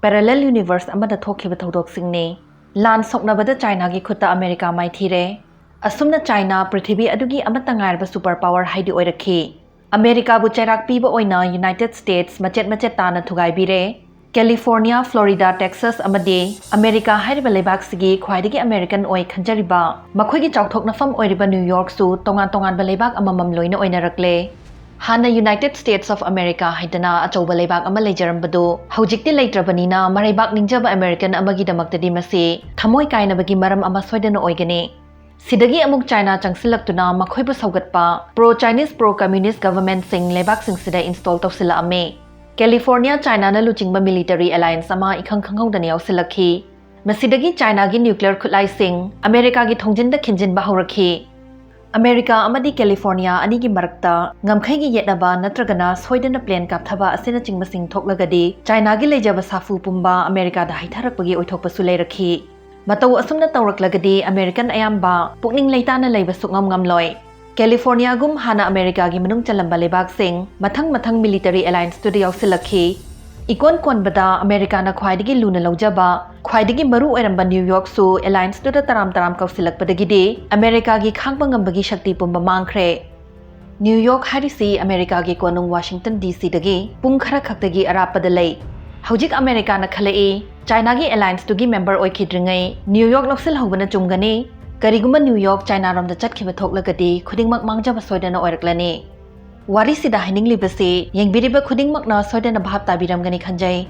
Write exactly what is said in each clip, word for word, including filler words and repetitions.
Parallel universe ꯑꯃꯗ ꯊꯣꯛꯈꯤꯕ ꯊꯧꯗꯣꯛꯁꯤꯡꯅꯤ꯫ ꯂꯥꯟ ꯁꯣꯛꯅꯕꯗ ꯆꯥꯏꯅꯥꯒꯤ ꯈꯨꯠꯇ ꯑꯃꯦꯔꯤꯀꯥ ꯃꯥꯏꯊꯤꯔꯦ꯫ ꯑꯁꯨꯝꯅ ꯆꯥꯏꯅꯥ ꯄ꯭ꯔꯤꯊꯤꯕꯤ ꯑꯗꯨꯒꯤ ꯑꯃꯠꯇ ꯉꯥꯏꯔꯕ super power ꯍꯥꯏꯗꯤ ꯑꯣꯏꯔꯛꯈꯤ꯫ ꯑꯃꯦꯔꯤꯀꯥꯕꯨ ꯆꯩꯔꯥꯛ ꯄꯤꯕ ꯑꯣꯏꯅ ꯌꯨꯅꯥꯏꯇꯦꯗ ꯁ꯭ꯇꯦꯠꯁ ꯃꯆꯦꯠ ꯃꯆꯦꯠ ꯇꯥꯅ ꯊꯨꯒꯥꯏꯕꯤꯔꯦ꯫ ꯀꯦꯂꯤꯐꯣꯔꯅꯤꯌꯥ, ꯐ꯭ꯂꯣꯔꯤꯗꯥ, ꯇꯦꯛꯁꯥꯁ ꯑꯃꯗꯤ ꯑꯃꯦꯔꯤꯀꯥ ꯍꯥꯏꯔꯤꯕ ꯂꯩꯕꯥꯛꯁꯤꯒꯤ ꯈ꯭ꯋꯥꯏꯗꯒꯤ ꯑꯃꯦꯔꯤꯀꯟ ꯑꯣꯏ ꯈꯟꯖꯔꯤꯕ ꯃꯈꯣꯏꯒꯤ ꯆꯥꯎꯊꯣꯛꯅꯐꯝ ꯑꯣꯏꯔꯤꯕ ꯅ꯭ꯌꯨ ꯌꯣꯔꯛꯁꯨ ꯇꯣꯉꯥꯟ ꯇꯣꯉꯥꯟꯕ ꯂꯩꯕꯥꯛ ꯑꯃꯃꯝ ꯂꯣꯏꯅ ꯑꯣꯏꯅꯔꯛꯂꯦ꯫ ꯍꯥꯟꯅ ꯌꯨꯅꯥꯏꯇꯦꯗ ꯁ꯭ꯇꯦꯠꯁ ꯑꯣꯐ ꯑꯃꯦꯔꯤꯀꯥ ꯍꯥꯏꯗꯅ ꯑꯆꯧꯕ ꯂꯩꯕꯥꯛ ꯑꯃ ꯂꯩꯖꯔꯝꯕꯗꯨ ꯍꯧꯖꯤꯛꯇꯤ ꯂꯩꯇ꯭ꯔꯕꯅꯤꯅ ꯃꯔꯩꯕꯥꯛ ꯅꯤꯡꯖꯕ ꯑꯃꯦꯔꯤꯀꯟ ꯑꯃꯒꯤꯗꯃꯛꯇꯗꯤ ꯃꯁꯤ ꯊꯃꯣꯏ ꯀꯥꯏꯅꯕꯒꯤ ꯃꯔꯝ ꯑꯃ ꯁꯣꯏꯗꯅ ꯑꯣꯏꯒꯅꯤ꯫ ꯁꯤꯗꯒꯤ ꯑꯃꯨꯛ ꯆꯥꯏꯅꯥ ꯆꯪꯁꯤꯜꯂꯛꯇꯨꯅ ꯃꯈꯣꯏꯕꯨ ꯁꯧꯒꯠꯄ pro Chinese, pro communist governmentꯁꯤꯡ ꯂꯩꯕꯥꯛꯁꯤꯡꯁꯤꯗ install ꯇꯧꯁꯤꯜꯂꯛꯑꯝꯃꯤ꯫ ꯀꯦꯂꯤꯐꯣꯔꯅꯤꯌꯥ ꯆꯥꯏꯅꯥꯅ ꯂꯨꯆꯤꯡꯕ military alliance ꯑꯃ ꯏꯈꯪ ꯈꯪꯍꯧꯗꯅ ꯌꯥꯎꯁꯤꯜꯂꯛꯈꯤ꯫ ꯃꯁꯤꯗꯒꯤ ꯆꯥꯏꯅꯥꯒꯤ nuclear ꯈꯨꯠꯂꯥꯏꯁꯤꯡ ꯑꯃꯦꯔꯤꯀꯥꯒꯤ ꯊꯣꯡꯖꯤꯟꯗ ꯈꯤꯟꯖꯤꯟꯕ ꯍꯧꯔꯛꯈꯤ꯫ ꯑꯃꯦꯔꯤꯀꯥ ꯑꯃꯗꯤ ꯀꯦꯂꯤꯐꯣꯔꯅꯤꯌꯥ ꯑꯅꯤꯒꯤ ꯃꯔꯛꯇ ꯉꯝꯈꯩꯒꯤ ꯌꯦꯠꯅꯕ ꯅꯠꯇ꯭ꯔꯒꯅ ꯁꯣꯏꯗꯅ plane ꯀꯥꯞꯊꯕ ꯑꯁꯤꯅꯆꯤꯡꯕꯁꯤꯡ ꯊꯣꯛꯂꯒꯗꯤ ꯆꯥꯏꯅꯥꯒꯤ ꯂꯩꯖꯕ ꯁꯥꯐꯨ ꯄꯨꯝꯕ ꯑꯃꯦꯔꯤꯀꯥꯗ ꯍꯩꯊꯔꯛꯄꯒꯤ ꯑꯣꯏꯊꯣꯛꯄꯁꯨ ꯂꯩꯔꯛꯈꯤ꯫ ꯃꯇꯧ ꯑꯁꯨꯝꯅ ꯇꯧꯔꯛꯂꯒꯗꯤ ꯑꯃꯦꯔꯤꯀꯟ ꯑꯌꯥꯝꯕ ꯄꯨꯛꯅꯤꯡ ꯂꯩꯇꯥꯅ ꯂꯩꯕ ꯁꯨꯛꯉꯝ ꯉꯝꯂꯣꯏ꯫ ꯀꯦꯂꯤꯐꯣꯔꯅꯤꯌꯥꯒꯨꯝ ꯍꯥꯟꯅ ꯑꯃꯦꯔꯤꯀꯥꯒꯤ ꯃꯅꯨꯡ ꯆꯜꯂꯝꯕ ꯂꯩꯕꯥꯛꯁꯤꯡ ꯃꯊꯪ ꯃꯊꯪ military allianceꯇꯨꯗ ꯌꯥꯎꯁꯤꯜꯂꯛꯈꯤ꯫ ꯏꯀꯣꯟ ꯀꯣꯟꯕꯗ ꯑꯃꯦꯔꯤꯀꯥꯅ ꯈ꯭ꯋꯥꯏꯗꯒꯤ ꯂꯨꯅ ꯂꯧꯖꯕ, ꯈ꯭ꯋꯥꯏꯗꯒꯤ ꯃꯔꯨ ꯑꯣꯏꯔꯝꯕ ꯅ꯭ꯌꯨ ꯌꯣꯔꯛꯁꯨ allianceꯇꯨꯗ ꯇꯔꯥꯝ ꯇꯔꯥꯝ ꯀꯧꯁꯤꯜꯂꯛꯄꯗꯒꯤꯗꯤ ꯑꯃꯦꯔꯤꯀꯥꯒꯤ ꯈꯥꯡꯕ ꯉꯝꯕꯒꯤ ꯁꯛꯇꯤ ꯄꯨꯝꯕ ꯃꯥꯡꯈ꯭ꯔꯦ꯫ ꯅ꯭ꯌꯨ ꯌꯣꯔꯛ ꯍꯥꯏꯔꯤꯁꯤ ꯑꯃꯦꯔꯤꯀꯥꯒꯤ ꯀꯣꯅꯨꯡ ꯋꯥꯁꯤꯡꯇꯟ ꯗꯤ ꯁꯤꯗꯒꯤ ꯄꯨꯡ ꯈꯔ ꯈꯛꯇꯒꯤ ꯑꯔꯥꯞꯄꯗ ꯂꯩ꯫ ꯍꯧꯖꯤꯛ ꯑꯃꯦꯔꯤꯀꯥꯅ ꯈꯜꯂꯛꯏ, ꯆꯥꯏꯅꯥꯒꯤ allianceꯇꯨꯒꯤ member ꯑꯣꯏꯈꯤꯗ꯭ꯔꯤꯉꯩ ꯅ꯭ꯌꯨ ꯌꯣꯔꯛ ꯂꯧꯁꯤꯜꯍꯧꯕꯅ ꯆꯨꯝꯒꯅꯤ꯫ ꯀꯔꯤꯒꯨꯝꯕ ꯅ꯭ꯌꯨ ꯌꯣꯔꯛ ꯆꯥꯏꯅꯥꯔꯣꯝꯗ ꯆꯠꯈꯤꯕ ꯊꯣꯛꯂꯒꯗꯤ ꯈꯨꯗꯤꯡꯃꯛ ꯃꯥꯡꯖꯕ ꯁꯣꯏꯗꯅ ꯑꯣꯏꯔꯛꯂꯅꯤ꯫ ꯋꯥꯔꯤꯁꯤꯗ ꯍꯥꯏꯅꯤꯡꯂꯤꯕꯁꯤ ꯌꯦꯡꯕꯤꯔꯤꯕ ꯈꯨꯗꯤꯡꯃꯛꯅ ꯁꯣꯏꯗꯅ ꯚꯥꯞ ꯇꯥꯕꯤꯔꯝꯒꯅꯤ ꯈꯟꯖꯩ꯫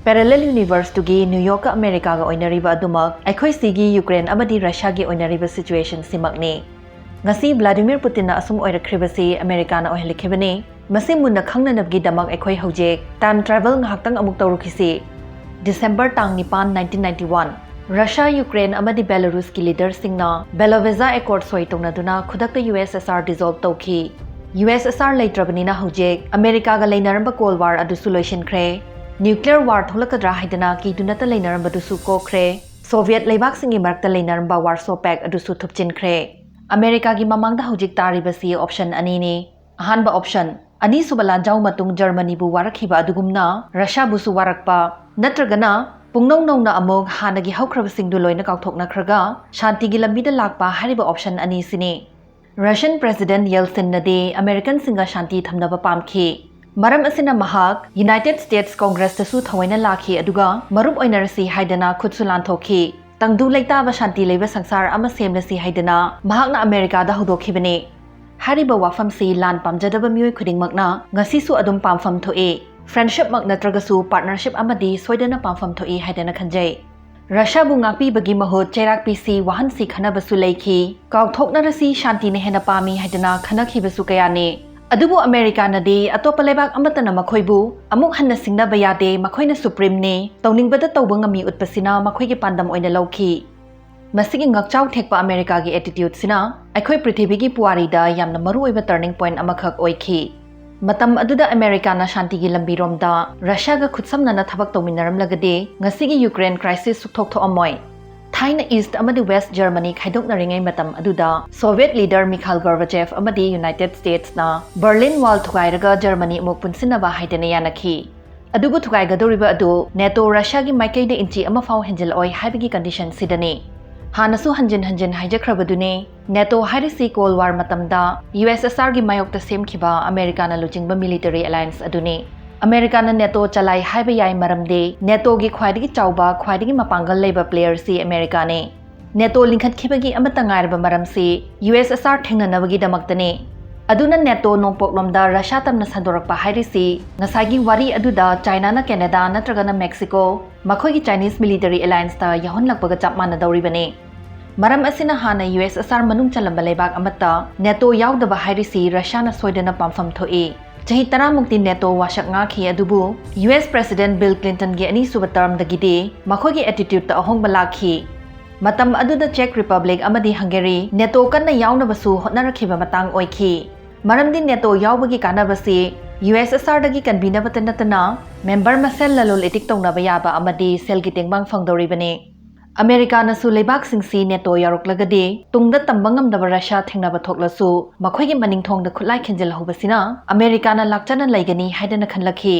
Parallel universeꯇꯨꯒꯤ ꯅ꯭ꯌꯨ ꯌꯣꯔꯛꯀ ꯑꯃꯦꯔꯤꯀꯥꯒ ꯑꯣꯏꯅꯔꯤꯕ ꯑꯗꯨꯃꯛ ꯑꯩꯈꯣꯏ ꯁꯤꯒꯤ ꯌꯨꯀ꯭ꯔꯦꯟ ꯑꯃꯗꯤ ꯔꯁꯤꯌꯥꯒꯤ ꯑꯣꯏꯅꯔꯤꯕ situationꯁꯤꯃꯛꯅꯤ꯫ ꯉꯁꯤ ꯚ꯭ꯂꯥꯗꯤꯃꯤꯔ ꯄꯨꯇꯤꯟꯅ ꯑꯁꯨꯝ ꯑꯣꯏꯔꯛꯈ꯭ꯔꯤꯕꯁꯤ ꯑꯃꯦꯔꯤꯀꯥꯅ ꯑꯣꯏꯍꯜꯂꯛꯈꯤꯕꯅꯤ꯫ ꯃꯁꯤ ꯃꯨꯟꯅ ꯈꯪꯅꯅꯕꯒꯤꯗꯃꯛ ꯑꯩꯈꯣꯏ ꯍꯧꯖꯤꯛ time travel ꯉꯥꯏꯍꯥꯛꯇꯪ ꯑꯃꯨꯛ ꯇꯧꯔꯨꯈꯤꯁꯤ꯫ ꯗꯤꯁꯦꯝꯕꯔ ꯇꯥꯡ ꯅꯤꯄꯥꯟ, nineteen ninety one, Russia, Ukraine ꯑꯃꯗꯤ ꯕꯦꯂꯥꯔꯨꯁꯀꯤ leaderꯁꯤꯡꯅ Belovezha Accord ꯁꯣꯏ ꯇꯧꯅꯗꯨꯅ ꯈꯨꯗꯛꯇ USSR dissolve ꯇꯧꯈꯤ꯫ USSR ꯂꯩꯇ꯭ꯔꯕꯅꯤꯅ ꯍꯧꯖꯤꯛ ꯑꯃꯦꯔꯤꯀꯥꯒ ꯂꯩꯅꯔꯝꯕ Cold War ꯑꯗꯨꯁꯨ ꯂꯣꯏꯁꯤꯟꯈ꯭ꯔꯦ꯫ Nuclear war ꯊꯣꯛꯂꯛꯀꯗ꯭ꯔꯥ ꯍꯥꯏꯗꯅ ꯀꯤꯗꯨꯅꯇ ꯂꯩꯅꯔꯝꯕꯗꯨꯁꯨ ꯀꯣꯛꯈ꯭ꯔꯦ꯫ Soviet ꯂꯩꯕꯥꯛꯁꯤꯡꯒꯤ ꯃꯔꯛꯇ ꯂꯩꯅꯔꯝꯕ Warsaw Pact ꯑꯗꯨꯁꯨ ꯊꯨꯞꯆꯤꯟꯈ꯭ꯔꯦ꯫ ꯑꯃꯦꯔꯤꯀꯥꯒꯤ ꯃꯃꯥꯡꯗ ꯍꯧꯖꯤꯛ ꯇꯥꯔꯤꯕꯁꯤ option ꯑꯅꯤꯅꯤ꯫ ꯑꯍꯥꯟꯕ option, ꯑꯅꯤꯁꯨꯕ ꯂꯥꯟꯖꯥꯎ ꯃꯇꯨꯡ ꯖꯔꯃꯅꯤꯕꯨ ꯋꯥꯔꯛꯈꯤꯕ ꯑꯗꯨꯒꯨꯝꯅ ꯔꯁꯤꯌꯥꯕꯨꯁꯨ ꯋꯥꯔꯛꯄ꯫ ꯅꯠꯇ꯭ꯔꯒꯅ ꯄꯨꯡꯅꯧ ꯅꯧꯅ ꯑꯃꯨꯛ ꯍꯥꯟꯅꯒꯤ ꯍꯧꯈ꯭ꯔꯕꯁꯤꯡꯗꯨ ꯂꯣꯏꯅ ꯀꯥꯎꯊꯣꯛꯅꯈ꯭ꯔꯒ ꯁꯥꯟꯇꯤꯒꯤ ꯂꯝꯕꯤꯗ ꯂꯥꯛꯄ ꯍꯥꯏꯔꯤꯕ option ꯑꯅꯤꯁꯤꯅꯤ꯫ Russian President Yeltsinꯅꯗꯤ Americanꯁꯤꯡꯒ ꯁꯥꯟꯇꯤ ꯊꯝꯅꯕ ꯄꯥꯝꯈꯤ꯫ ꯃꯔꯝ ꯑꯁꯤꯅ ꯃꯍꯥꯛ United States Congressꯇꯁꯨ ꯊꯑꯣꯏꯅ ꯂꯥꯛꯈꯤ, ꯑꯗꯨꯒ ꯃꯔꯨꯞ ꯑꯣꯏꯅꯔꯁꯤ ꯍꯥꯏꯗꯅ ꯈꯨꯠꯁꯨ ꯂꯥꯟꯊꯣꯛꯈꯤ꯫ ꯇꯪꯗꯨ ꯂꯩꯇꯥꯕ ꯁꯥꯟꯇꯤ ꯂꯩꯕ ꯁꯪꯁꯥꯔ ꯑꯃ ꯁꯦꯝꯂꯁꯤ ꯍꯥꯏꯗꯅ ꯃꯍꯥꯛꯅ ꯑꯃꯦꯔꯤꯀꯥꯗ ꯍꯧꯗꯣꯛꯈꯤꯕꯅꯤ꯫ ꯍꯥꯏꯔꯤꯕ ꯋꯥꯐꯝꯁꯤ ꯂꯥꯟ ꯄꯥꯝꯖꯗꯕ ꯃꯤꯑꯣꯏ ꯈꯨꯗꯤꯡꯃꯛꯅ ꯉꯁꯤꯁꯨ ꯑꯗꯨꯝ ꯄꯥꯝꯐꯝ ꯊꯣꯛꯏ꯫ Friendshipꯃꯛ ꯅꯠꯇ꯭ꯔꯒꯁꯨ partnership ꯑꯃꯗꯤ ꯁꯣꯏꯗꯅ ꯄꯥꯝꯐꯝ ꯊꯣꯛꯏ ꯍꯥꯏꯗꯅ ꯈꯟꯖꯩ꯫ ꯔꯁꯤꯌꯥꯕꯨ ꯉꯥꯛꯄꯤꯕꯒꯤ ꯃꯍꯨꯠ ꯆꯩꯔꯥꯛ ꯄꯤꯁꯤ ꯋꯥꯍꯟꯁꯤ ꯈꯟꯅꯕꯁꯨ ꯂꯩꯈꯤ꯫ ꯀꯥꯎꯊꯣꯛꯅꯔꯁꯤ, ꯁꯥꯟꯇꯤꯅ ꯍꯦꯟꯅ ꯄꯥꯝꯃꯤ ꯍꯥꯏꯗꯅ ꯈꯟꯅꯈꯤꯕꯁꯨ ꯀꯌꯥꯅꯤ꯫ ꯑꯗꯨꯕꯨ ꯑꯃꯦꯔꯤꯀꯥꯅꯗꯤ ꯑꯇꯣꯞꯄ ꯂꯩꯕꯥꯛ ꯑꯃꯠꯇꯅ ꯃꯈꯣꯏꯕꯨ ꯑꯃꯨꯛ ꯍꯟꯅ ꯁꯤꯡꯅꯕ ꯌꯥꯗꯦ, ꯃꯈꯣꯏꯅ supremeꯅꯤ, ꯇꯧꯅꯤꯡꯕꯗ ꯇꯧꯕ ꯉꯝꯃꯤ ꯎꯠꯄꯁꯤꯅ ꯃꯈꯣꯏꯒꯤ ꯄꯥꯟꯗꯝ ꯑꯣꯏꯅ ꯂꯧꯈꯤ꯫ ꯃꯁꯤꯒꯤ ꯉꯛꯆꯥꯎ ꯊꯦꯛꯄ ꯑꯃꯦꯔꯤꯀꯥꯒꯤ attitudeꯁꯤꯅ ꯑꯩꯈꯣꯏ ꯄ꯭ꯔꯤꯊꯤꯕꯤꯒꯤ ꯄꯨꯋꯥꯔꯤꯗ ꯌꯥꯝꯅ ꯃꯔꯨꯑꯣꯏꯕ turning point ꯑꯃꯈꯛ ꯑꯣꯏꯈꯤ꯫ ꯃꯇꯝ ꯑꯗꯨꯗ ꯑꯃꯦꯔꯤꯀꯥꯅ ꯁꯥꯟꯇꯤꯒꯤ ꯂꯝꯕꯤꯔꯣꯝꯗ ꯔꯁꯤꯌꯥꯒ ꯈꯨꯠꯁꯝꯅꯅ ꯊꯕꯛ ꯇꯧꯃꯤꯟꯅꯔꯝꯂꯒꯗꯤ ꯉꯁꯤꯒꯤ Ukraine crisis ꯁꯨꯛꯊꯣꯛ ꯊꯣꯛꯑꯝꯃꯣꯏ꯫ ꯊꯥꯏꯅ East ꯑꯃꯗꯤ West Germany ꯈꯥꯏꯗꯣꯛꯅꯔꯤꯉꯩ ꯃꯇꯝ ꯑꯗꯨꯗ Soviet leader Mikhail Gorbachev ꯑꯃꯗꯤ United Statesꯅ Berlin Wall ꯊꯨꯒꯥꯏꯔꯒ Germany ꯑꯃꯨꯛ ꯄꯨꯟꯁꯤꯟꯅꯕ ꯍꯥꯏꯗꯅ ꯌꯥꯅꯈꯤ꯫ ꯑꯗꯨꯕꯨ ꯊꯨꯒꯥꯏꯒꯗꯧꯔꯤꯕ ꯑꯗꯨ NATO ꯔꯁꯤꯌꯥꯒꯤ ꯃꯥꯏꯀꯩꯗ ꯏꯟꯆꯤ ꯑꯃ ꯐꯥꯎ ꯍꯦꯟꯖꯤꯜꯂꯛꯑꯣꯏ ꯍꯥꯏꯕꯒꯤ conditionꯁꯤꯗꯅꯤ꯫ ꯍꯥꯟꯅꯁꯨ ꯍꯟꯖꯤꯟ ꯍꯟꯖꯤꯟ ꯍꯥꯏꯖꯈ꯭ꯔꯕꯗꯨꯅꯤ, NATO ꯍꯥꯏꯔꯤꯁꯤ Cold War ꯃꯇꯝꯗ USSRꯒꯤ ꯃꯥꯌꯣꯛꯇ ꯁꯦꯝꯈꯤꯕ ꯑꯃꯦꯔꯤꯀꯥꯅ ꯂꯨꯆꯤꯡꯕ military alliance ꯑꯗꯨꯅꯤ꯫ ꯑꯃꯦꯔꯤꯀꯥꯅ NATO ꯆꯂꯥꯏ ꯍꯥꯏꯕ ꯌꯥꯏ, ꯃꯔꯝꯗꯤ NATOꯒꯤ ꯈ꯭ꯋꯥꯏꯗꯒꯤ ꯆꯥꯎꯕ, ꯈ꯭ꯋꯥꯏꯗꯒꯤ ꯃꯄꯥꯡꯒꯜ ꯂꯩꯕ playerꯁꯤ ꯑꯃꯦꯔꯤꯀꯥꯅꯤ꯫ NATO ꯂꯤꯡꯈꯠꯈꯤꯕꯒꯤ ꯑꯃꯠꯇ ꯉꯥꯏꯔꯕ ꯃꯔꯝꯁꯤ USSR ꯊꯦꯡꯅꯅꯕꯒꯤꯗꯃꯛꯇꯅꯤ꯫ ꯑꯗꯨꯅ NATO ꯅꯣꯡꯄꯣꯛꯂꯣꯝꯗ ꯔꯁꯤꯌꯥ ꯇꯝꯅ ꯁꯟꯗꯣꯔꯛꯄ ꯍꯥꯏꯔꯤꯁꯤ ꯉꯁꯥꯏꯒꯤ ꯋꯥꯔꯤ ꯑꯗꯨꯗ ꯆꯥꯏꯅꯥꯅ ꯀꯦꯅꯦꯗꯥ ꯅꯠꯇ꯭ꯔꯒꯅ ꯃꯦꯛꯁꯤꯀꯣ ꯃꯈꯣꯏꯒꯤ Chinese military allianceꯇ ꯌꯥꯎꯍꯟꯂꯛꯄꯒ ꯆꯞ ꯃꯥꯟꯅꯗꯧꯔꯤꯕꯅꯤ꯫ ꯃꯔꯝ ꯑꯁꯤꯅ ꯍꯥꯟꯅ USSR ꯃꯅꯨꯡ ꯆꯜꯂꯝꯕ ꯂꯩꯕꯥꯛ ꯑꯃꯠꯇ NATO ꯌꯥꯎꯗꯕ ꯍꯥꯏꯔꯤꯁꯤ ꯔꯁꯤꯌꯥꯅ ꯁꯣꯏꯗꯅ ꯄꯥꯝꯐꯝ ꯊꯣꯛꯏ꯫ ꯆꯍꯤ ꯇꯔꯥꯃꯨꯛꯇꯤ NATO ꯋꯥꯁꯛ ꯉꯥꯛꯈꯤ, ꯑꯗꯨꯕꯨ US President Bill Clintonꯒꯤ ꯑꯅꯤꯁꯨꯕ termꯗꯒꯤꯗꯤ ꯃꯈꯣꯏꯒꯤ attitudeꯇ ꯑꯍꯣꯡꯕ ꯂꯥꯛꯈꯤ꯫ ꯃꯇꯝ ꯑꯗꯨꯗ Czech Republic ꯑꯃꯗꯤ Hungary NATO ꯀꯟꯅ ꯌꯥꯎꯅꯕꯁꯨ ꯍꯣꯠꯅꯔꯛꯈꯤꯕ ꯃꯇꯥꯡ ꯑꯣꯏꯈꯤ꯫ ꯃꯔꯝꯗꯤ NATO ꯌꯥꯎꯕꯒꯤ ꯀꯥꯟꯅꯕꯁꯤ USSRꯗꯒꯤ ꯀꯟꯕꯤꯅꯕꯇ ꯅꯠꯇꯅ member ꯃꯁꯦꯜ ꯂꯂꯣꯟ ꯏꯇꯤꯛ ꯇꯧꯅꯕ ꯌꯥꯕ ꯑꯃꯗꯤ ꯁꯦꯜꯒꯤ ꯇꯦꯡꯕꯥꯡ ꯐꯪꯗꯧꯔꯤꯕꯅꯤ꯫ ꯑꯃꯦꯔꯤꯀꯥꯅꯁꯨ ꯂꯩꯕꯥꯛꯁꯤꯡꯁꯤ NATO ꯌꯥꯎꯔꯛꯂꯒꯗꯤ ꯇꯨꯡꯗ ꯇꯝꯕ ꯉꯝꯗꯕ ꯔꯁꯤꯌꯥ ꯊꯦꯡꯅꯕ ꯊꯣꯛꯂꯁꯨ ꯃꯈꯣꯏꯒꯤ ꯃꯅꯤꯡꯊꯣꯡꯗ ꯈꯨꯠꯂꯥꯏ ꯈꯤꯟꯖꯤꯜꯍꯧꯕꯁꯤꯅ ꯑꯃꯦꯔꯤꯀꯥꯅ ꯂꯥꯛꯆꯅ ꯂꯩꯒꯅꯤ ꯍꯥꯏꯗꯅ ꯈꯟꯂꯛꯈꯤ꯫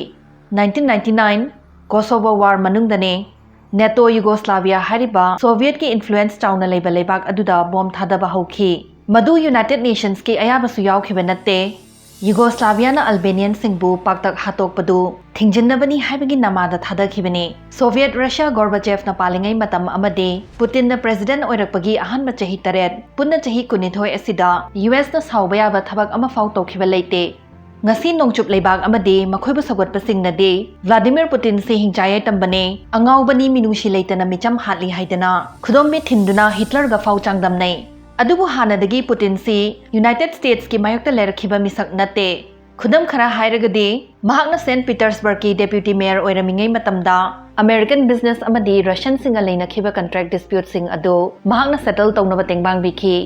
Nineteen ninety nine Kosovo War ꯃꯅꯨꯡꯗꯅꯦ ꯅꯦꯇꯣ ꯌꯨꯒꯣꯁ꯭ꯂꯥꯚꯤꯌꯥ ꯍꯥꯏꯔꯤꯕ ꯁꯣꯚꯤꯌꯦꯠꯀꯤ ꯏꯟꯐ꯭ꯂꯨꯑꯦꯟꯁ ꯆꯥꯎꯅ ꯂꯩꯕ ꯂꯩꯕꯥꯛ ꯑꯗꯨꯗ ꯕꯣꯝ ꯊꯥꯗꯕ ꯍꯧꯈꯤ꯫ ꯃꯗꯨ ꯌꯨꯅꯥꯏꯇꯦꯗ ꯅꯦꯁꯟꯁꯀꯤ ꯑꯌꯥꯕꯁꯨ ꯌꯥꯎꯈꯤꯕ ꯅꯠꯇꯦ꯫ ꯌꯨꯒꯣꯁ꯭ꯂꯥꯚꯤꯌꯥꯅ ꯑꯜꯕꯦꯅꯤꯌꯟꯁꯤꯡꯕꯨ ꯄꯥꯛꯇꯛ ꯍꯥꯠꯇꯣꯛꯄꯗꯨ ꯊꯤꯡꯖꯤꯟꯅꯕꯅꯤ ꯍꯥꯏꯕꯒꯤ ꯅꯃꯥꯗ ꯊꯥꯗꯈꯤꯕꯅꯤ꯫ ꯁꯣꯚꯤꯌꯦꯠ ꯔꯁꯤꯌꯥ ꯒꯣꯔꯕꯥꯆꯦꯐꯅ ꯄꯥꯜꯂꯤꯉꯩ ꯃꯇꯝ ꯑꯃꯗꯤ ꯄꯨꯇꯤꯟꯅ ꯄ꯭ꯔꯦꯁꯤꯗꯦꯟꯠ ꯑꯣꯏꯔꯛꯄꯒꯤ ꯑꯍꯥꯟꯕ ꯆꯍꯤ ꯇꯔꯦꯠ, ꯄꯨꯟꯅ ꯆꯍꯤ ꯀꯨꯟꯅꯤꯊꯣꯏ ꯑꯁꯤꯗ ꯌꯨ ꯑꯦꯁꯅ ꯁꯥꯎꯕ ꯌꯥꯕ ꯊꯕꯛ ꯑꯃꯐꯥꯎ ꯇꯧꯈꯤꯕ ꯂꯩꯇꯦ꯫ ꯉꯁꯤ ꯅꯣꯡꯆꯨꯞ ꯂꯩꯕꯥꯛ ꯑꯃꯗꯤ ꯃꯈꯣꯏꯕꯨ ꯁꯧꯒꯠꯄꯁꯤꯡꯅꯗꯤ ꯚ꯭ꯂꯥꯗꯤꯃꯤꯔ ꯄꯨꯇꯤꯟꯁꯤ ꯍꯤꯡꯆꯥ ꯌꯥꯏꯇꯝꯕꯅꯦ, ꯑꯉꯥꯎꯕꯅꯤ, ꯃꯤꯅꯨꯡꯁꯤ ꯂꯩꯇꯅ ꯃꯤꯆꯝ ꯍꯥꯠꯂꯤ ꯍꯥꯏꯗꯅ ꯈꯨꯗꯣꯝꯕꯤ ꯊꯤꯟꯗꯨꯅ ꯍꯤꯠꯂꯔꯒ ꯐꯥꯎ ꯆꯥꯡꯗꯝꯅꯩ꯫ ꯑꯗꯨꯕꯨ ꯍꯥꯟꯅꯗꯒꯤ ꯄꯨꯇꯤꯟꯁꯤ ꯌꯨꯅꯥꯏꯇꯦꯗ ꯁ꯭ꯇꯦꯠꯁꯀꯤ ꯃꯥꯌꯣꯛꯇ ꯂꯩꯔꯛꯈꯤꯕ ꯃꯤꯁꯛ ꯅꯠꯇꯦ꯫ ꯈꯨꯗꯝ ꯈꯔ ꯍꯥꯏꯔꯒꯗꯤ, ꯃꯍꯥꯛꯅ ꯁꯦꯟꯠ ꯄꯤꯇꯔꯁꯕꯔꯒꯀꯤ ꯗꯦꯄ꯭ꯌꯨꯇꯤ ꯃꯦꯌꯔ ꯑꯣꯏꯔꯝꯃꯤꯉꯩ ꯃꯇꯝꯗ ꯑꯃꯦꯔꯤꯀꯟ ꯕꯤꯖꯤꯅꯦꯁ ꯑꯃꯗꯤ ꯔꯁꯤꯌꯟꯁꯤꯡꯒ ꯂꯩꯅꯈꯤꯕ ꯀꯟꯇ꯭ꯔꯦꯛ ꯗꯤꯁꯄ꯭ꯌꯨꯠꯁꯤꯡ ꯑꯗꯨ ꯃꯍꯥꯛꯅ ꯁꯦꯇꯜ ꯇꯧꯅꯕ ꯇꯦꯡꯕꯥꯡꯕꯤꯈꯤ꯫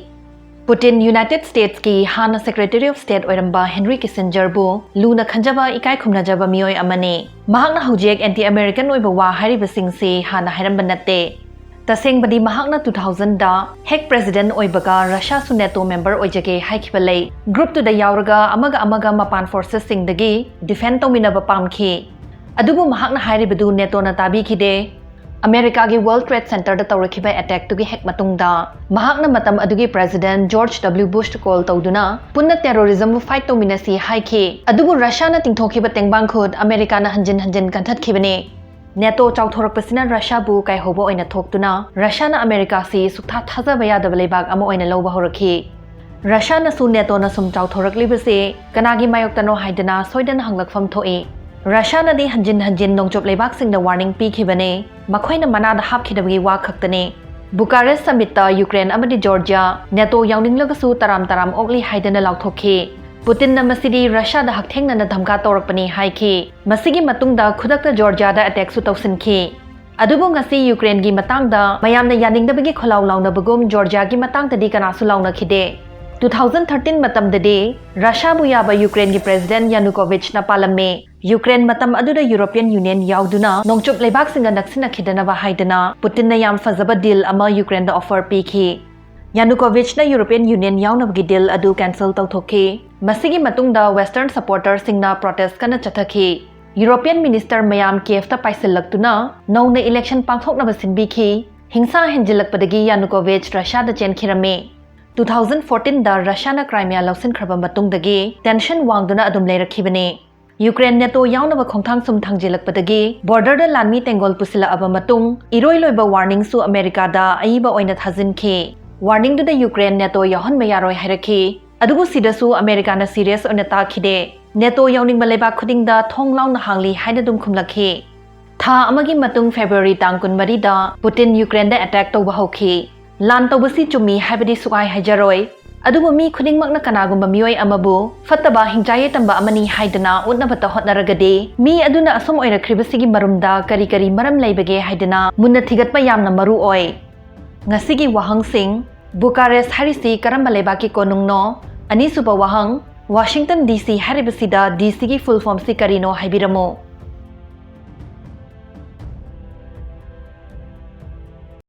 ꯄꯨꯇꯤꯟ ꯌꯨꯅꯥꯏꯇꯦꯗ ꯁ꯭ꯇꯦꯠꯁꯀꯤ ꯍꯥꯟꯅ ꯁꯦꯀ꯭ꯔꯦꯇꯔꯤ ꯑꯣꯐ ꯁ꯭ꯇꯦꯠ ꯑꯣꯏꯔꯝꯕ ꯍꯦꯟꯔꯤ ꯀꯤꯁꯤꯟꯖꯔꯕꯨ ꯂꯨꯅ ꯈꯟꯖꯕ, ꯏꯀꯥꯏ ꯈꯨꯝꯅꯖꯕ ꯃꯤꯑꯣꯏ ꯑꯃꯅꯤ꯫ ꯃꯍꯥꯛꯅ ꯍꯧꯖꯤꯛ ꯑꯦꯟꯇꯤ ꯑꯃꯦꯔꯤꯀꯟ ꯑꯣꯏꯕ ꯋꯥ ꯍꯥꯏꯔꯤꯕꯁꯤꯡꯁꯤ ꯍꯥꯟꯅ ꯍꯥꯏꯔꯝꯕ ꯅꯠꯇꯦ꯫ ꯇꯁꯦꯡꯕꯗꯤ ꯃꯍꯥꯛꯅ ꯇꯨ ꯊꯥꯎꯖꯟꯗ ꯍꯦꯛ ꯄ꯭ꯔꯦꯁꯤꯗꯦꯟꯠ ꯑꯣꯏꯕꯒ ꯔꯁꯤꯌꯥꯁꯨ ꯅꯦꯇꯣ ꯃꯦꯝꯕꯔ ꯑꯣꯏꯖꯒꯦ ꯍꯥꯏꯈꯤꯕ ꯂꯩ꯫ ꯒ꯭ꯔꯨꯞꯇꯨꯗ ꯌꯥꯎꯔꯒ ꯑꯃꯒ ꯑꯃꯒ ꯃꯄꯥꯟ ꯐꯣꯔꯁꯦꯁꯁꯤꯡꯗꯒꯤ ꯗꯤꯐꯦꯟ ꯇꯧꯃꯤꯟꯅꯕ ꯄꯥꯝꯈꯤ꯫ ꯑꯗꯨꯕꯨ ꯃꯍꯥꯛꯅ ꯍꯥꯏꯔꯤꯕꯗꯨ ꯅꯦꯇꯣꯅ ꯇꯥꯕꯤꯈꯤꯗꯦ꯫ ꯑꯃꯦꯔꯤꯀꯥꯒꯤ ꯋꯥꯔꯜ ꯇ꯭ꯔꯦꯗ ꯁꯦꯟꯇꯔꯗ ꯇꯧꯔꯛꯈꯤꯕ ꯑꯦꯇꯦꯛꯇꯨꯒꯤ ꯍꯦꯛ ꯃꯇꯨꯡꯗ ꯃꯍꯥꯛꯅ ꯃꯇꯝ ꯑꯗꯨꯒꯤ ꯄ꯭ꯔꯦꯁꯤꯗꯦꯟꯠ ꯖꯣꯔꯖ ꯗꯕ꯭ꯂꯤꯎ ꯕꯨꯁꯇ ꯀꯣꯜ ꯇꯧꯗꯨꯅ ꯄꯨꯟꯅ ꯇꯦꯔꯣꯔꯤꯖꯝꯕꯨ ꯐꯥꯏꯠ ꯇꯧꯃꯤꯟꯅꯁꯤ ꯍꯥꯏꯈꯤ꯫ ꯑꯗꯨꯕꯨ ꯔꯁꯤꯌꯥꯅ ꯇꯤꯡꯊꯣꯛꯈꯤꯕ ꯇꯦꯡꯕꯥꯡ ꯈꯨꯠ ꯑꯃꯦꯔꯤꯀꯥꯅ ꯍꯟꯖꯤꯟ ꯍꯟꯖꯤꯟ ꯀꯟꯊꯠꯈꯤꯕꯅꯤ꯫ ꯅꯦꯇꯣ ꯆꯥꯎꯊꯣꯔꯛꯄꯁꯤꯅ ꯔꯁꯤꯌꯥꯕꯨ ꯀꯥꯏꯍꯧꯕ ꯑꯣꯏꯅ ꯊꯣꯛꯇꯨꯅ ꯔꯁꯤꯌꯥꯅ ꯑꯃꯦꯔꯤꯀꯥꯁꯤ ꯁꯨꯛꯊꯥ ꯊꯥꯖꯕ ꯌꯥꯗꯕ ꯂꯩꯕꯥꯛ ꯑꯃ ꯑꯣꯏꯅ ꯂꯧꯕ ꯍꯧꯔꯛꯈꯤ꯫ ꯔꯁꯤꯌꯥꯅꯁꯨ ꯅꯦꯇꯣꯅ ꯁꯨꯝ ꯆꯥꯎꯊꯣꯔꯛꯂꯤꯕꯁꯤ ꯀꯅꯥꯒꯤ ꯃꯥꯌꯣꯛꯇꯅꯣ ꯍꯥꯏꯗꯅ ꯁꯣꯏꯗꯅ ꯍꯪꯂꯛꯐꯝ ꯊꯣꯛꯏ꯫ ꯔꯁꯤꯌꯥꯅꯗꯤ ꯍꯟꯖꯤꯟ ꯍꯟꯖꯤꯟ ꯅꯣꯡꯆꯨꯞ ꯂꯩꯕꯥꯛꯁꯤꯡꯗ ꯋꯥꯔꯅꯤꯡ ꯄꯤꯈꯤꯕꯅꯤ, ꯃꯈꯣꯏꯅ ꯃꯅꯥꯗ ꯍꯥꯞꯈꯤꯗꯕꯒꯤ ꯋꯥ ꯈꯛꯇꯅꯤ꯫ ꯕꯨꯀꯥꯔꯦꯁ ꯁꯃꯤꯠꯇ ꯌꯨꯀ꯭ꯔꯦꯟ ꯑꯃꯗꯤ ꯖꯣꯔꯖꯤꯌꯥ ꯅꯦꯇꯣ ꯌꯥꯎꯅꯤꯡꯂꯒꯁꯨ ꯇꯔꯥꯝ ꯇꯔꯥꯝ ꯑꯣꯛꯂꯤ ꯍꯥꯏꯗꯅ ꯂꯥꯎꯊꯣꯛꯈꯤ꯫ ꯄꯨꯇꯤꯟꯅ ꯃꯁꯤꯗꯤ ꯔꯁꯤꯌꯥꯗ ꯍꯛꯊꯦꯡꯅꯅ ꯙꯝꯀꯥ ꯇꯧꯔꯛꯄꯅꯤ ꯍꯥꯏꯈꯤ꯫ ꯃꯁꯤꯒꯤ ꯃꯇꯨꯡꯗ ꯈꯨꯗꯛꯇ ꯖꯣꯔꯖꯤꯌꯥꯗ ꯑꯦꯇꯦꯛꯁꯨ ꯇꯧꯁꯤꯟꯈꯤ꯫ ꯑꯗꯨꯕꯨ ꯉꯁꯤ ꯌꯨꯀ꯭ꯔꯦꯟꯒꯤ ꯃꯇꯥꯡꯗ ꯃꯌꯥꯝꯅ ꯌꯥꯅꯤꯡꯗꯕꯒꯤ ꯈꯣꯜꯂꯥꯎ ꯂꯥꯎꯅꯕꯒꯨꯝ ꯖꯣꯔꯖꯤꯌꯥꯒꯤ ꯃꯇꯥꯡꯗꯗꯤ ꯀꯅꯥꯁꯨ ꯂꯥꯎꯅꯈꯤꯗꯦ꯫ ꯇꯨ ꯊꯥꯎꯖꯟ ꯊꯥꯔꯇꯤꯟ ꯃꯇꯝꯗꯗꯤ ꯔꯁꯤꯌꯥꯕꯨ ꯌꯥꯕ ꯌꯨꯀ꯭ꯔꯦꯟꯒꯤ ꯄ꯭ꯔꯦꯁꯤꯗꯦꯟꯠ ꯌꯥꯅꯨꯀꯣꯚꯤꯆꯅ ꯄꯥꯜꯂꯝꯃꯤ꯫ ꯌꯨꯀ꯭ꯔꯦꯟ ꯃꯇꯝ ꯑꯗꯨꯗ ꯌꯨꯔꯣꯄꯤꯌꯟ ꯌꯨꯅꯤꯌꯟ ꯌꯥꯎꯗꯨꯅ ꯅꯣꯡꯆꯨꯞ ꯂꯩꯕꯥꯛꯁꯤꯡꯒ ꯅꯛꯁꯤꯟꯅꯈꯤꯗꯅꯕ ꯍꯥꯏꯗꯅ ꯄꯨꯇꯤꯟꯅ ꯌꯥꯝ ꯐꯖꯕ ꯗꯤꯜ ꯑꯃ ꯌꯨꯀ꯭ꯔꯦꯟꯗ ꯑꯣꯐꯔ ꯄꯤꯈꯤ꯫ ꯌꯥꯅꯨꯀꯣꯚꯤꯆꯅ ꯌꯨꯔꯣꯄꯤꯌꯟ ꯌꯨꯅꯤꯌꯟ ꯌꯥꯎꯅꯕꯒꯤ ꯗꯤꯜ ꯑꯗꯨ ꯀꯦꯟꯁꯦꯜ ꯇꯧꯊꯣꯛꯈꯤ꯫ ꯃꯁꯤꯒꯤ ꯃꯇꯨꯡꯗ ꯋꯦꯁꯇꯔꯟ ꯁꯄꯣꯔꯇꯔꯁꯤꯡꯅ ꯄ꯭ꯔꯣꯇꯦꯁ ꯀꯟꯅ ꯆꯠꯊꯈꯤ꯫ European minister ꯃꯌꯥꯝ Kievꯇ ꯄꯥꯏꯁꯤꯜꯂꯛꯇꯨꯅ ꯅꯧꯅ election ꯄꯥꯡꯊꯣꯛꯅꯕ ꯁꯤꯟꯕꯤꯈꯤ꯫ ꯍꯤꯡꯁꯥ ꯍꯦꯟꯖꯤꯜꯂꯛꯄꯗꯒꯤ Yanukovych Russiaꯗ ꯆꯦꯟꯈꯤꯔꯝꯃꯤ꯫ Two thousand fourteenꯗ Russiaꯅ Crimea ꯂꯧꯁꯤꯟꯈ꯭ꯔꯕ ꯃꯇꯨꯡꯗꯒꯤ tension ꯋꯥꯡꯗꯨꯅ ꯑꯗꯨꯝ ꯂꯩꯔꯛꯈꯤꯕꯅꯤ꯫ Ukraine NATO ꯌꯥꯎꯅꯕ ꯈꯣꯡꯊꯥꯡ ꯁꯨꯝ ꯊꯥꯡꯖꯤꯜꯂꯛꯄꯗꯒꯤ borderꯗ ꯂꯥꯟꯃꯤ ꯇꯦꯡꯒꯣꯜ ꯄꯨꯁꯤꯜꯂꯛꯑꯕ ꯃꯇꯨꯡ ꯏꯔꯣꯏ ꯂꯣꯏꯕ warningꯁꯨ Americaꯗ ꯑꯏꯕ ꯑꯣꯏꯅ ꯊꯥꯖꯤꯟꯈꯤ꯫ Warningꯗꯨꯗ Ukraine NATO ꯌꯥꯎꯍꯟꯕ ꯌꯥꯔꯣꯏ ꯍꯥꯏꯔꯛꯈꯤ꯫ ꯑꯗꯨꯕꯨ ꯁꯤꯗꯁꯨ Americaꯅ serious ꯑꯣꯏꯅ ꯇꯥꯈꯤꯗꯦ꯫ NATO ꯌꯥꯎꯅꯤꯡꯕ ꯂꯩꯕꯥꯛ ꯈꯨꯗꯤꯡꯗ ꯊꯣꯡ ꯂꯥꯎꯅ ꯍꯥꯡꯂꯤ ꯍꯥꯏꯅ ꯑꯗꯨꯝ ꯈꯨꯝꯂꯛꯈꯤ꯫ ꯊꯥ ꯑꯃꯒꯤ ꯃꯇꯨꯡ February ꯇꯥꯡ ꯀꯨꯟꯃꯔꯤꯗ Putin Ukraineꯗ attack ꯇꯧꯕ ꯍꯧꯈꯤ꯫ ꯂꯥꯟ ꯇꯧꯕꯁꯤ ꯆꯨꯝꯃꯤ ꯍꯥꯏꯕꯗꯤ ꯁꯨꯛꯍꯥꯏ ꯍꯥꯏꯖꯔꯣꯏ꯫ ꯑꯗꯨꯕꯨ ꯃꯤ ꯈꯨꯗꯤꯡꯃꯛꯅ ꯀꯅꯥꯒꯨꯝꯕ ꯃꯤꯑꯣꯏ ꯑꯃꯕꯨ ꯐꯠꯇꯕ ꯍꯤꯡꯆꯥꯏ ꯌꯥꯏꯇꯝꯕ ꯑꯃꯅꯤ ꯍꯥꯏꯗꯅ ꯎꯠꯅꯕꯇ ꯍꯣꯠꯅꯔꯒꯗꯤ, ꯃꯤ ꯑꯗꯨꯅ ꯑꯁꯨꯝ ꯑꯣꯏꯔꯛꯈ꯭ꯔꯤꯕꯁꯤꯒꯤ ꯃꯔꯨꯝꯗ ꯀꯔꯤ ꯀꯔꯤ ꯃꯔꯝ ꯂꯩꯕꯒꯦ ꯍꯥꯏꯗꯅ ꯃꯨꯟꯅ ꯊꯤꯒꯠꯄ ꯌꯥꯝꯅ ꯃꯔꯨ ꯑꯣꯏ꯫ ꯉꯁꯤꯒꯤ ꯋꯥꯍꯪꯁꯤꯡ: Bucharest ꯍꯥꯏꯔꯤꯁꯤ ꯀꯔꯝꯕ ꯂꯩꯕꯥꯛꯀꯤ ꯀꯣꯅꯨꯡꯅꯣ? ꯑꯅꯤꯁꯨꯕ ꯋꯥꯍꯪ: Washington D C ꯍꯥꯏꯔꯤꯕꯁꯤꯗ D Cꯒꯤ full formꯁꯤ ꯀꯔꯤꯅꯣ ꯍꯥꯏꯕꯤꯔꯝꯃꯨ꯫